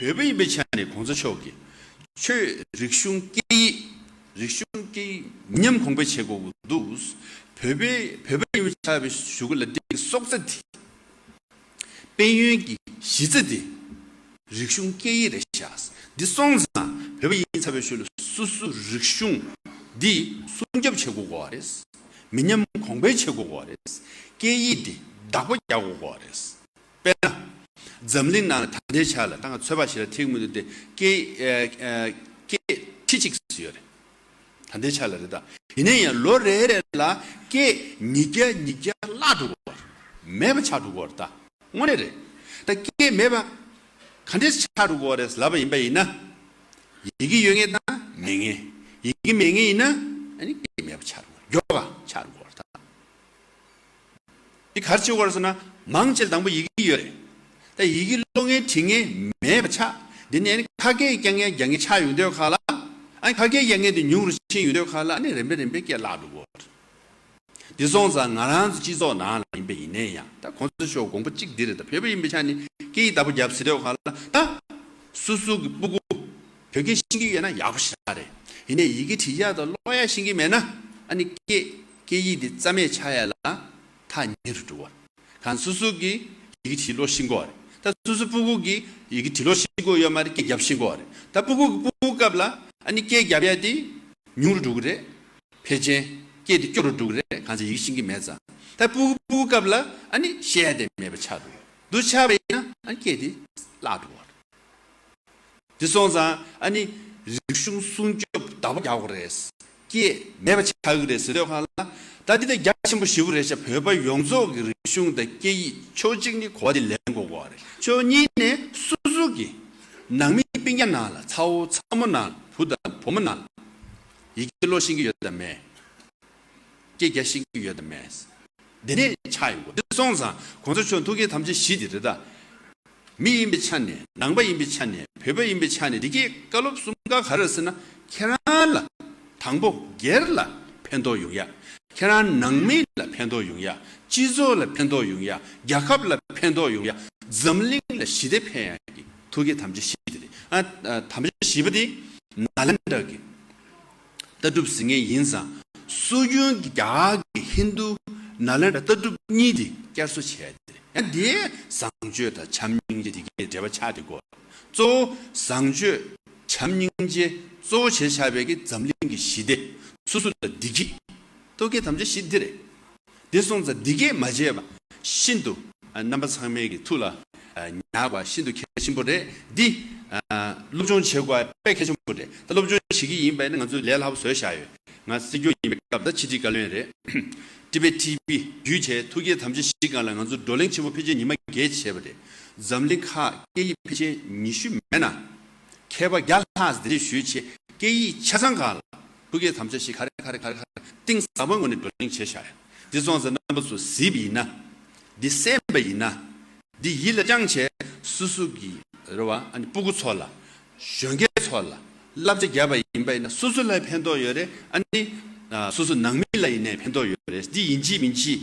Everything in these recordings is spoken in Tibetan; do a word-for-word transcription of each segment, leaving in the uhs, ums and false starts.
བོད་པ་ཡིན་པའི་ཆ་ནས་གོང་ས་མཆོག་གིས་ཆོས་རིག་གཞུང་སྐད་ཡིག་རིག་གཞུང་སྐད་ཡིག་མི་ཉམས་གོང་འཕེལ་བྱེད་དགོས་ཀྱི་འདུག་བོད་པའི་བོད་པ་ཡིན་པའི་ཆ་བའི་གཞུག་གུ་ལ་འདི་གི་སྲོག་རྩ་འདི། དཔལ་ཡོན་གྱི་གཞི་རྩ་འདི་རིག་གཞུང་སྐད་ཡིག་རེད་ཤག་འདི་སོང་ཙང་བོད་པ་ཡིན་ཚར་བའི་ཤུལ་ལ་སོ་སོའི་རིག་གཞུང་འདི་སྲུང་སྐྱོབ་བྱེད་དགོས་ཀྱི་རེད། མི་ཉམས་གོང་འཕེལ་བྱེད་དགོས་ཀྱི་རེད། སྐད་ཡིག་འདི་བདག་པོ་རྒྱག་དགོས་ཀྱི་རེད། དཔེར་ན། འཛམ་གླིང་ནང་ལ་ད་ལྟའི་ཆ་ལ་ད་ང་ཚོད་དཔག་ཞིག་ལ་ཐིག་མི་འདུག་སྟེ་སྐད་ཨ་ཨ་སྐད་ཁྲི་གཅིག་ཙམ་ཡོད་རེད། ད་ལྟའི་ཆ་ལ་རེད་ད། ཡིན་ན་ཡང་ལོ་རེ་རེ་ལ་སྐད་ཉིས་བརྒྱ་ཉིས་བརྒྱ་བརླག་འགྲོ་གི་རེད། མེད་པ་ཆགས་འགྲོ་གི་རེད་ད། དངོས་གནས་རེད། ད་སྐད་མེད་པ་ག་འདྲས་ཆགས་འགྲོ་གི་རེད་ལབ་པ་ཡིན་པ་ཡིན་ན། ཡི་གེ་ཡོད་མཁན་དང་མེད་མཁན། ཡི་གེ་མེད་མཁན་ཡིན་ན་ཨ་ནི་སྐད་མེད་པ་ཆགས་འགྲོ་གི་རེད། མགྱོགས་པ་ཆགས་འགྲོ་གི་རེད་ད། འདི་ག་རེ་བྱེད་དགོས་རེད་ཟེར་ན། མང་ཆེ་དང་པོ་ཡི་གེ་ཡོད་རེད། ད་ཡི་གེ་ཀློག་མཁན་འབྲི་མཁན་མེད་པ་ཆགས། འདི་ནས་ཁ་སྐད་རྒྱག་མཁན་རྒྱག་མཁན་ཆགས་ཡོང་དུས་ཁ་ལ། ཨ་ཁ་སྐད་རྒྱག་མཁན་དེ་ཉུང་རུ་ཕྱིན་ཡོང་དུས་ཁ་ལ་ཨ་ནི་རིམ་པས་རིམ་པས་སྐད་བརླག་འགྲོ་གི་རེད། འདི་སོང་ཙང་ང་རང་ཚོ་སྤྱི་ཚོགས་ནང་ལ་ཡིན་པ་ཡིན་ནའི་ཡང་ད་གོང་ས་མཆོག་དགོངས་པ་གཅིག་འདི་རེད། ད་བོད་པ་ཡིན་པའི་ཆ་ནས་སྐད་ཡིག་བདག་པོ་རྒྱབ་ཟེར་དུས་ཁ་ལ་ད། སོ་སོ་གི་སྤུ་གུ། བོད་སྐད་ཤེས་ཀྱི་ཡོད་ན་ཡག་པོ་ཞེ་དྲག་རེད། ཡིན་ནའི་ཡི་གེ་འབྲི་ཡག་དང་ཀློག་ཡག་ཤེས་ཀྱི་མེད་ན་ཨ་ནི་སྐད་སྐད་ཡིག་འདི་རྩ་མེད་ཆགས་ཡག་ལ་ཐག་ཉེ་རུ་འགྲོ་བ། གང་སོ་སོ་གིས་ཡི་གེ་འབྲི་ཀློག་ཤེས་ཀྱི་ཡོད་རེད། ད་སོ་སོ་སྤུ་གུ་གིས་ཡི་གེ་འབྲི་ཀློག་ཤེས་ཀྱི་ཡོད་མ་རེད། སྐད་རྒྱབ་ཤེས་ཀྱི་ཡོད་རེད། ད་སྤུ་གུ་གིས་སྤུ་གུ་སྐབས་ལ་ཨ་ནི་སྐད་རྒྱབ་ཡག་དེ་ཉུང་རུ་འགྲོ་གི་རེད། ཕལ་ཆེར་སྐད་དེ་སྐྱོ་རུ་འགྲོ་གི་རེད། གང་ཟེར་ཡིག་ཤེས་ཀྱི་མེད་ཙང་། ད་སྤུ་གུ་སྤུ་གུ་སྐབས་ལ་ཨ་ནི་བཤད་ཡ་དེ་མེད་པ་ཆགས་འགྲོ། འདུག་ཆགས་པ་ཡིན་ན་ཨ་ནི་སྐད་དེ་བརླག་འགྲོ་བ་རེད། དེ་སོང་ཙང་ཨ་ནི་རིག་གཞུང་སྲུང་སྐྱོབ་བདག་པོ་རྒྱག་དགོས་རེད། སྐད་མེད་པ་ཆགས་ཀྱི་རེད་ཟེར་དུས་ཁ་ལ། ད་འདི་ད་རྒྱ་ཆེན་པོ་ཞེ་པོ་རེད་ཤག་བོད་པ་ཡོངས་རྫོགས་ཀྱི་རིག་གཞུང་དང་སྐད་ཡིག་ཕྱོགས་གཅིག་ནས་གོ་བ་དེ་ལེན་དགོས་ཀྱི་རེད། ཕྱོགས་གཉིས་ནས་སོ་སོ་གི་ནང་མི་སྤུན་ཀྱག་ནང་ལ་ཚ་བོ་ཚ་མོ་ནང་ལ་བུ་དང་བུ་མོ་ནང་ལ་ཡི་གེ་ཀློག་ཤེས་ཀྱི་ཡོད་དམ་མེད། སྐད་རྒྱག་ཤེས་ཀྱི་ཡོད་དམ་མེད། དེ་ནས་ཆགས་ཡོང་གི། འདི་སོང་ཙང་གོང་ས་མཆོག་ཐུགས་བསྐྱེད་དམ་བཅའ་བཞི་དེ་རེད་ད། མི་ཡིན་པའི་ཆ་ནས་ནང་པ་ཡིན་པའི་ཆ་ནས་བོད་པ་ཡིན་པའི་ཆ་ནས་འདི་གའི་བཀའ་སློབ་གསུམ་ཀ་ག་རེ་ཟེར་ན། ཁྱེད་རང་ལ་དང་པོ་སྒེར་ལ་ཕན་ཐོགས་ཡོང་ཡ། ཁྱེད་རང་ནང་མི་ལ་ཕན་ཐོགས་ཡོང་ཡ། སྤྱི་ཚོགས་ལ་ཕན་ཐོགས་ཡོང་ཡ། རྒྱལ་ཁབ་ལ་ཕན་ཐོགས་ཡོང་ཡ། འཛམ་གླིང་ལ་ཞི་བདེ་ཕན་ཡ་གི་ཐུགས་བསྐྱེད་དམ་བཅའ་བཞི་དེ་རེད། ཨ་ཨ་དམ་བཅའ་བཞི་པ་དེ་ནཱ་ལེནྡྲ་གི་ལྟ་གྲུབ་ཟེར་མཁན་ཡིན་ཙང་། སྲོལ་རྒྱུན་གྱི་རྒྱ་གར་གྱི་ཧིན་རྡུ་ནཱ་ལེནྡྲ་ལྟ་གྲུབ་གཉིས་དེ་བསྐྱར་གསོ་བྱས་ཏེ། ཡང་དེ་བཟང་སྤྱོད་དང་བྱམས་སྙིང་རྗེ་དེ་གའི་འབྲེལ་བ་ཆགས་ཏེ་གོ། གཙོ་བོ་བཟང་སྤྱོད་བྱམས་སྙིང་རྗེ་གཙོ་བོ་བྱས་བཞག་པའི་གི་འཛམ་གླིང་གི་ཞི་བདེ། སོ་སོ་ལ་བདེ་སྐྱིད། ཐུགས་བསྐྱེད་དམ་བཅའ་བཞི་འདི་རེད། འདི་སོང་ཙང་འདི་གས་མ་བྱས་པ་ཤིན་ཏུ་རྣམ་པ་ཚང་མའི་གི་ཐུགས་ལ་ཉར་བ་ཤིན་ཏུ་གལ་ཆེན་པོ་རེད། འདི་སློབ་སྦྱོང་བྱེད་དགོས་པ་དཔེ་གལ་ཆེན་པོ་རེད། ད་སློབ་སྦྱོང་བྱེད་ཀྱི་ཡིན་པ་ཡིན་ན་ང་ཚོས་ལས་སླ་པོ་བཟོས་བཞག་ཡོད། ང་སྲིད་སྐྱོང་ཡིན་པའི་སྐབས་ད་ཕྱི་དྲིལ་བཀའ་བློན་རེད། ཊི་བེཊ་ཊི་ཝི་བརྒྱུད་བྱས་ཐུགས་བསྐྱེད་དམ་བཅའ་བཞི་སྒང་ལ་ང་ཚོ་བགྲོ་གླེང་ཆེན་པོ་ཕལ་ཆེར་ཉི་མ་བརྒྱད་བྱས་པ་རེད། འཛམ་གླིང་ཁག་སྐད་ཡིག་ཕལ་ཆེར་ཉི་ཤུ་མེད་ན། མཁས་པ་བརྒྱ་ལྷག་འདི་འདྲས་ཞུས་བྱས་སྐད་ཡིག་ཆ་ཚང་སྒང་ལ་ཐུགས་བསྐྱེད་དམ་བཅའ་བཞི་ག་རེ་ག་རེ་ག་རེ་ག་རེ་གཏིང་ཟབ་པོའི་ངོས་ནས་བགྲོ་གླེང་བྱས་བཞག་ཡ། འདི་སོང་ཙང་རྣམ་པ་ཚོ་གཟིགས་པ་ཡིན་ན། འདི་གསན་པ་ཡིན་ན། འདི་ཡིད་ལ་བཅངས་བྱས་སོ་སོ་གི་རེ་བ་ཨ་ནི་སྤུ་གུ་ཚོ་ལ། གཞོན་སྐྱེས་ཚོ་ལ་བསླབ་བྱ་བརྒྱབ་པ་ཡིན་པ་ཡིན་ན་སོ་སོ་ལ་ཕན་ཐོགས་ཡོད་རེད། ཨ་ནི་སོ་སོ་ནང་མི་ལ་ཡིན་ནའི་ཕན་ཐོགས་ཡོད་རེད། འདི་ཡིན་གཅིག་མིན་གཅིག་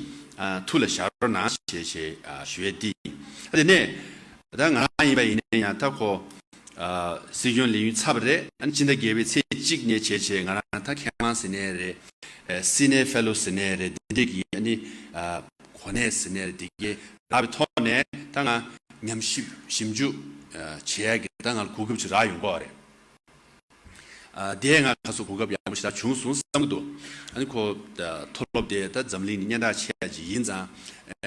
ཐུགས་ལ་བཞག་རོགས་གནང་ཞེས་ཞེས་ཞུ་ཡས་འདི་ཡིན། ཨ་དེ་ནས་ད་ང་རང་ཡིན་པ་ཡིན་ན་ཡང་ད་ཁོ་སྲིད་སྐྱོང་ལས་ཡུན་ཚར་བ་རེད། ཨ་ནི་ཕྱི་ཟླ་བརྒྱད་པའི་ཚེས་གཅིག་ནས་བྱས་བྱས་ང་རང་ད་མཁས་དབང་ཟེར་ནའི་རེད། སི་ནི་ཡར་ཕེ་ལོ་ཟེར་ནའི་རེད། འདི་འདྲས་ཀྱི་ཨ་ནི་གོ་གནས་ཟེར་ནའི་རེད། འདི་གའི་རག་པའི་ཐོག་ནས་ད་ང་ཉམས་ཞིབ་ཞིབ་འཇུག་བྱེད་ཡག་གི་ད་ང་ལ་གོ་སྐབས་ཅིག་རག་ཡོང་གི་རེད། ཨ་དེ་ང་ཁ་སང་གོ་སྐབས་ཡག་པོ་ཞེ་དྲག་བྱུང་སོང་བསམ་གྱི་འདུག་ཨ་ནི་ཁོ་ད་མཐོ་སློབ་དེ་ད་འཛམ་གླིང་ནས་སྙན་གྲགས་ཆེ་ཡག་ཅིག་ཡིན་ཙང་།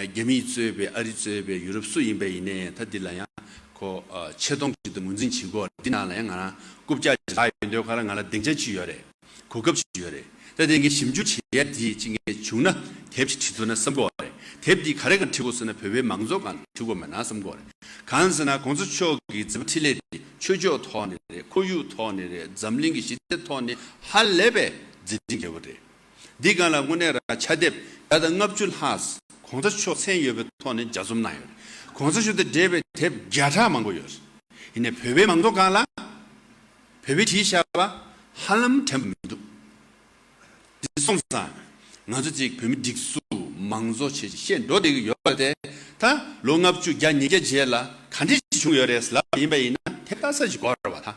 རྒྱ་མིས་གཙོས་པའི་ཨ་རི་གཙོས་པའི་ཡུ་རོབ་སུ་ཡིན་པ་ཡིན་ནའི་ད་འདི་ལ་ཡང་ཁོ་ཆེ་མཐོང་ཅིག་ཏུ་ངོས་འཛིན་བྱེད་ཀྱི་ཡོད་རེད། འདི་ནང་ལ་ཡང་ང་རང་རྐུབ་བཀྱག་ཅིག་རག་ཡོང་དུས་ཁ་ལ་ང་ལ་སྡིངས་ཆ་ཅིག་ཡོད་རེད། གོ་སྐབས་ཤིག་ཡོད་རེད། ད་དེ་ངས་ཞིབ་འཇུག་བྱེད་ཡ་དེ་ཅིག་ངས་བྱུང་ན་དེབ་ཅིག་བྲིས་ཐུབ་ན་བསམ་གྱི་ཡོད་རེད། དེབ་འདི་ག་རེ་ག་བྲིས་དགོས་ཟེར་ན་བོད་པའི་མང་གཙོ་སྒང་ལ་བྲིས་དགོས་མེད་ན་བསམ་གྱི་ཡོད་རེད། གང་ཟེར་ན་གོང་ས་མཆོག་གི་མཛད་པ་འཕྲིན་ལས་དེ་ཆོས་ཕྱོགས་ཐོག་ནས་རེད། ཁོར་ཡུག་ཐོག་ནས་རེད། འཛམ་གླིང་གི་ཞི་བདེ་ཐོག་ནས་ཧ་ལས་པའི་མཛད་འཕྲིན་རྒྱས་པོ་རེད། འདི་སྒང་ལ་དངོས་གནས་རང་ཕྱག་དེབ་བརྒྱ་དང་ལྔ་བཅུ་ལྷག་གོང་ས་མཆོག་མཚན་ཡོད་པའི་ཐོག་ནས་ལྗགས་རྩོམ་གནང་ཡོད་རེད། གོང་ས་མཆོག་དང་འབྲེལ་བའི་དེབ་བརྒྱ་ཕྲག་མང་པོ་ཡོད་རེད། ཡིན་ནའི་བོད་པའི་མང་གཙོ་སྒང་ལ་བོད་པས་བྲིས་བཞག་པ་ཧ་ལམ་དྲན་པ་མི་འདུག་འདི་སོང་ཙང་ང་ཚོ་ཅིག་བོད་མི་སྒྲིག་འཛུགས་མང་གཙོ་བྱས་ཅིག་བཤད་འགྲོ་བསྡད་ཀྱི་ཡོད་པ་དེ་ད་ལོ་ལྔ་བཅུ་བརྒྱ་ཉིས་བརྒྱ་རྗེས་ལ་ག་འདྲས་ཅིག་བྱུང་ཡོད་རེད་ལབ་པ་ཡིན་པ་ཡིན་ན་ ཁྱད་པར་ས་ཞིག་དགོས་རེད་བ་ད།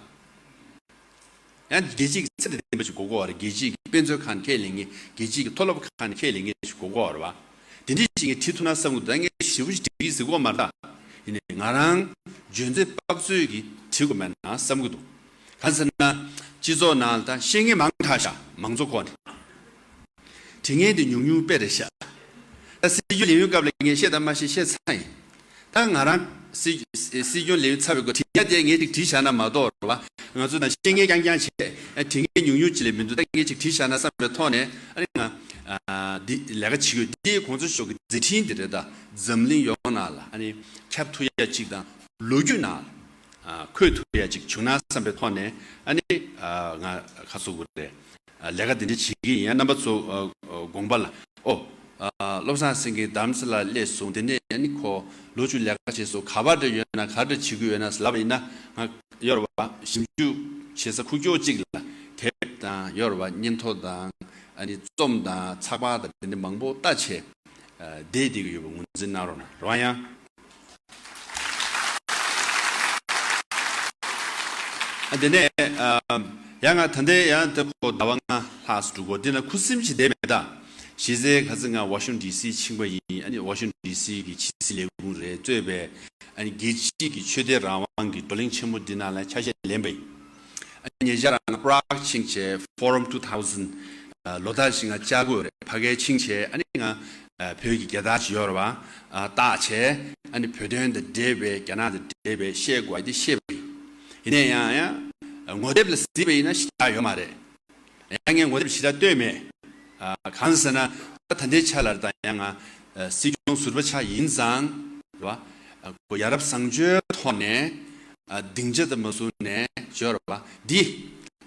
ཡང་རྒྱལ་སྤྱིའི་ཚད་དང་ལྡན་པ་ཞིག་དགོས་ཀྱི་ཡོད་རེད། རྒྱལ་སྤྱིའི་དཔེ་མཛོད་ཁང་ཁས་ལེན་མཁན། རྒྱལ་སྤྱིའི་མཐོ་སློབ་ཁང་ཁས་ལེན་མཁན་ཞིག་དགོས་ཀྱི་ཡོད་རེད་བ། དེ་འདྲ་ཞིག་ངས་བྲིས་ཐུབ་ན་བསམ་གྱི་འདུག་ད་ངས་ཞེ་པོ་ཞིག་བྲིས་ཟེར་གྱི་ཡོད་མ་རེད་ད། ཡིན་ནའི་ང་རང་འཇོན་ཚད་དཔག་ཚོད་ཀྱིས་བྲིས་དགོས་མེད་ན་བསམ་གྱི་འདུག་གང་ཟེར་ན། སྤྱི་ཚོགས་ནང་ལ་ད་ཤེས་མཁན་མང་དྲགས་ཤག་མང་གཙོ་ཁོག་ནས། དྲི་ངན་དེ་ཉུང་ཉུང་དཔེ་རེད་ཤག་ད་སྲིད་སྐྱོང་ལས་ཡུན་སྐབས་ལ་ངས་བཤད་དང་མ་བཤད་བཤད་ཚར་ཡིན། ད་ང་རང་སྲིད་སྲིད་སྐྱོང་ལས་ཡུན་ཚར་བའི་སྐོར་དྲི་ཡ་དེ་ངས་ཅིག་བྲིས་བཞག་ན་མ་གཏོགས་རེད་བ། ང་ཚོ་ནང་བཤད་མཁན་རྐྱང་རྐྱང་བྱས། ཨ་དྲི་ངན་ཉུང་ཉུང་ཅིག་ལས་མི་འདུག་ད་ངས་ཅིག་བྲིས་བཞག་ན་བསམ་པའི་ཐོག་ནས། ཨ་ནི་ང་ཨ་འདི་ལས་ཀ་བྱེད་དགོས། འདི་གོང་ས་མཆོག་གི་མཛད་འཕྲིན་འདི་རེད། ད་འཛམ་གླིང་ཡོངས་ནང་ལ་ཨ་ནི་ཁྱབ་ཐུབ་ཡ་ཅིག་དང་། ལོ་རྒྱུས་ནང་ལ་ཨ་འཁོད་ཐུབ་ཡ་ཅིག་བྱུང་ན་བསམ་པའི་ཐོག་ནས། ཨ་ནི་ཨ་ང་ཁ་གསོ་དགོས་རེད། ལས་ཀ་དེ་འདྲ་བྱེད་ཀྱི་ཡིན། རྣམ་པ་ཚོ་དགོངས་པ་ལ། ཨོ། བློ་བཟང་སེང་གེ་རྡ་རམ་ས་ལ་སླེབས་སོང་། དེ་ནས་ཨ་ནི་ཁོ་ལོ་བཅུ་ལས་ཀ་བྱས་སོང་། ག་པར་འདྲ་ཡོད་ན། ག་འདྲ་བྱེད་ཀྱི་ཡོད་ན་ལབ་པ་ཡིན་ན། ང་ཡོད་རེད་བ། ཞིབ་འཇུག་བྱེད་ས་ཁུག་ཀྱོག་ཅིག་ལ་དེབ་དང་ཡོད་རེད་བ། སྙན་ཐོ་དང་། ཨ་ནི་རྩོམ་དང་ཚགས་པར་དང་དེ་འདྲ་མང་པོ་ལྟ་བྱས། བསྡད་བསྡད་ཀྱི་ཡོད་པ་ངོས་འཛིན་གནང་རོགས་གནང་། རེད་བ། ཡང་། ཨ་དེ་ནས་ཨ་ཡང་ང་ད་ལྟའི་ཡང་ད་ཁོ་ཟླ་བ་ལྔ་ལྷག་ཙམ་འགྲོ་གི་ཡོད། དེ་ན་ཁུ་སིམ་ཞིག་བསྡད་མེད་ད། གཞི་རྩའི་ཁ་སང་ང་ཝ་ཤིང་ཊོན་ཌི་སི་ཕྱིན་པ་ཡིན། ཨ་ནི་ཝ་ཤིང་ཊོན་ཌི་སི་གི་ཕྱི་སྲིད་ལས་ཁུངས་རེད་གཙོས་པའི་ཨ་ནི་རྒྱལ་སྤྱི་གི་ཆོས་དད་རང་དབང་གི་བགྲོ་གླེང་ཆེན་མོ་འདི་ནང་ལ་ཆ་ཤས་ལེན་པ་ཡིན། ཨ་ནི་ཉེ་ཆར་ང་པ་རག་ཕྱིན་བྱས་Forum two thousand ལོ་ལྟར་ཞིག་ང་བཅར་དགོས་རེད། ཕ་གིར་ཕྱིན་བྱས་ཨ་ནི་ང་བོད་ཀྱི་རྒྱལ་དར་ཅིག་ཡོད་རེད་བ། བཏགས་བྱས་ཨ་ནི་བོད་དོན་དང་འབྲེལ་བའི། རྒྱ་ནག་དང་འབྲེལ་བའི་བཤད་དགོས་དེ་བཤད་པ་ཡིན། ཡིན་ནའི་ཡང་ཡང་ངོ་དེབ་ལ་གཟིགས་པ་ཡིན་ན་ཞེ་དྲག་ཡོད་མ་རེད། ཡང་ངས་ངོ་དེབ་ཞེ་དྲག་བཏོན་མེད། གང་ཟེར་ན་ད་ལྟའི་ཆ་ལ་ད་ཡང་ང་སྲིད་སྐྱོང་ཟུར་པ་ཆགས་ཡིན་ཙང་རེད་བ། ཡ་རབས་བཟང་སྤྱོད་ཐོག་ནས་སྡིངས་ཆ་དེ་མ་བཟུང་ནས་བརྗོད་རེད་བ། འདི་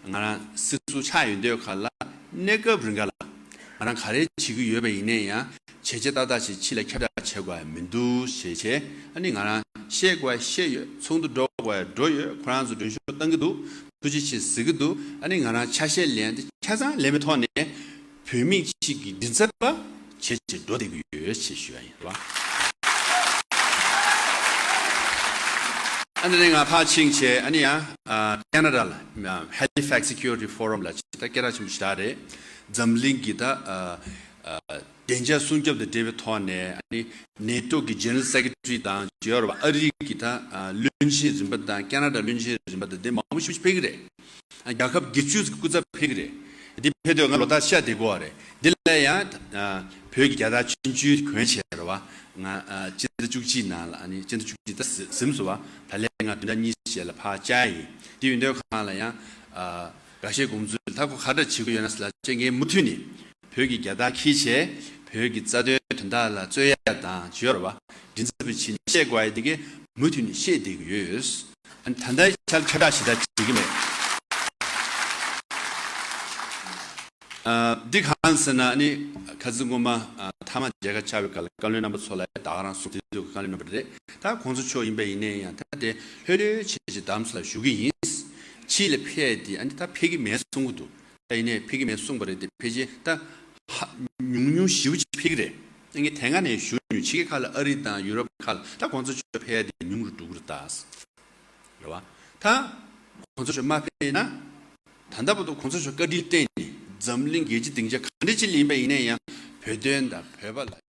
ང་རང་སྲིད་ཟུར་ཆགས་ཡོང་དུས་ག་ལ་གནས་སྐབས་རིང་ག་ལ་ང་རང་ག་རེ་བྱེད་ཀྱི་ཡོད་པ་ཡིན་ནའི་ཡང་བྱས་རྗེས་ཏག་ཏག་ཅིག་ཕྱི་ལ་ཁྱབ་བསྒྲགས་བྱེད་དགོས་ཡ་མི་འདུག་ཞེས་བྱས། ཨ་ནི་ང་རང་བཤད་དགོས་ཡ་བཤད་ཡོད། ཚོགས་འདུ་འགྲོ་དགོས་ཡ་འགྲོ་ཡོད། ཁོ་རང་ཚོ་མགྲོན་ཤོག་བཏང་གི་འདུག་ཐུགས་རྗེ་ཆེ་ཟེར་གྱི་འདུག་ཨ་ནི་ང་རང་ཆ་ཤས་ལེན་ཏེ་ཆ་ཚང་ལེན་པའི་ཐོག་ནས་བོད་མི་གཅིག་གི་མགྲིན་ཚབ་པ་བྱེད་ཅེས་འགྲོ་བསྡད་ཀྱི་ཡོད་ཅེས་ཞུ་ཡ་ཡིན་རོ། ཨ་ནི་ང་ཕར་ཕྱིན་བྱས་ཨ་ནི་ཡང་ཨ་ཁེ་ན་ཌ་ལ་Halifax Security Forum ལ་ཅིག་ད་སྐད་གྲགས་ཆེན་པོ་ཞིག་རེད། འཛམ་གླིང་གི་ད་ཨ་ཨ་བདེ་འཇགས་སྲུང་སྐྱོབ་དང་འབྲེལ་བའི་ཐོག་ནས་ཨ་ནི་ནེ་ཊོ་གི་General Secretary དང་ཡོད་རེད་བ། ཨ་རི་གི་ད་ཨ་བློན་ཆེན་རིམ་པ་དང་ཁེ་ན་ཌ་བློན་ཆེན་རིམ་པ་དང་དེ་མང་པོ་ཞིག་ཕེབས་ཀྱི་རེད། ཨ་རྒྱལ་ཁབ་བརྒྱད་ཅུ་ཙམ་སྐུ་ཚབ་ཕེབས་ཀྱི་རེད། འདི་ཕེབས་དུས་ང་ལོ་ལྟར་ཤ་བདེ་གོ་བ་རེད། འདི་ལ་ཡང་ཨ་བོད་ཀྱི་རྒྱལ་དར་ཆུང་ཆུང་གོན་བྱས་རེད་བ། ང་ཨ་སྤྱི་ཟླ་བཅུ་གཅིག་ནང་ལ་ཨ་ནི་སྤྱི་ཟླ་བཅུ་གཅིག་ད་ཟིན་སོང་བ། ད་ལན་ང་བདུན་ཕྲག་གཉིས་རྗེས་ལ་ཕར་བཅར་ཡིན། འདི་ཡོང་དུས་གང་ལ་ཡང་ཨ་འགའ་ཤས་དགོངས་ཚུལ་ད་ཁོ་ག་འདྲ་བྱེད་ཀྱི་ཡོད་ན་ཟེར་ལ་ཅེ་ངས་མུ་མཐུད་ནས་བོད་ཀྱི་རྒྱལ་དར་འཁྱེར་བྱས་བོད་ཀྱི་རྩ་དོན་དོན་དག་ལ་རྩོད་ཡ་དང་བརྗོད་ར་བ་མགྲིན་ཚབ་པའི་ཆེད་ནས་བཤད་དགོས་ཡ་དེ་གས་མུ་མཐུད་ནས་བཤད་བསྡད་ཀྱི་ཡོད། ཨ་ནི་ད་ལྟའི་ཆར་ཁྱབ་བསྒྲགས་ཞེ་དྲག་བྱེད་ཀྱི་མེད། ཨ་འདི་གང་ཟེར་ན་ཨ་ནི་ཁ་སང་སྔོན་མ་ཨ་མཐའ་མ་མཇལ་ཁ་བཅར་བའི་སྐབས་ལ་བཀའ་བློན་རྣམ་པ་ཚོ་ལ་ད་ག་རང་གསུངས་དེ་དུས་བཀའ་བློན་རྣམ་པ་རེད། ད་གོང་ས་མཆོག་ཡིན་པ་ཡིན་ནའི་ཡང་ད་དེ་ལྷོད་ལྷོད་བྱས་བྱས་རྡ་རམ་ས་ལ་བཞུགས་ཀྱི་ཡིན། ཕྱི་ལ་ཕེབས་ཏེ་ཨ་ནི་ད་ཕེབས་ཀྱི་མེད་གསུང་གི་འདུག་ད་ཡིན་ནའི་ཕེབས་ཀྱི་མེད་གསུངས་པ་རེད་དེ། ཕལ་ཆེར་ད་ཧ་ཉུང་ཉུང་ཞེ་པོ་ཅིག་ཕེབས་ཀྱི་རེད། ངས་དེ་སྔ་ནས་ཞུ་མྱོང་། ཕྱི་རྒྱལ་ཁག་ལ་ཨ་རི་དང་ཡུ་རོབ་ཁག་ལ་ད་གོང་ས་མཆོག་ཕེབས་ཡ་དེ་ཉུང་རུ་འགྲོ་གི་རེད་ད། རེད་བ། ད་གོང་ས་མཆོག་མ་ཕེབས་ན་ད་ལྟ་བར་དུ་གོང་ས་མཆོག་བཀའ་དྲིན་བརྟེན་ནས་འཛམ་གླིང་རྒྱལ་སྤྱི་སྡིངས་ཆ་ག་འདྲ་ཅིག་ལ་ཡིན་པ་ཡིན་ན་ཡང་བོད་དོན་དང་བོད་པ་ལ་